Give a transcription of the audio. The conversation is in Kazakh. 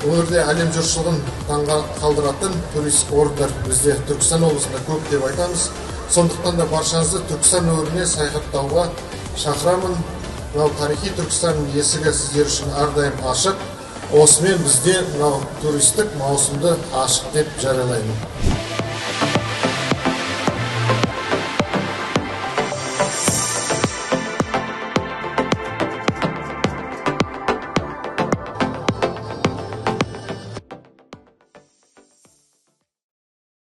Өңірде әлем жұртшылығын таңға қалдыратын туристік орындар бізде Түркістан облысында көп деп айтамыз. Сондықтан да баршаңызды Түркістан өңіріне саяхаттауға шақырамын. Мынау тарихи Түркістанның есігі сіздер үшін әрдайым ашық. Осымен бізде мынау туристік маусымды ашық деп жариялаймын.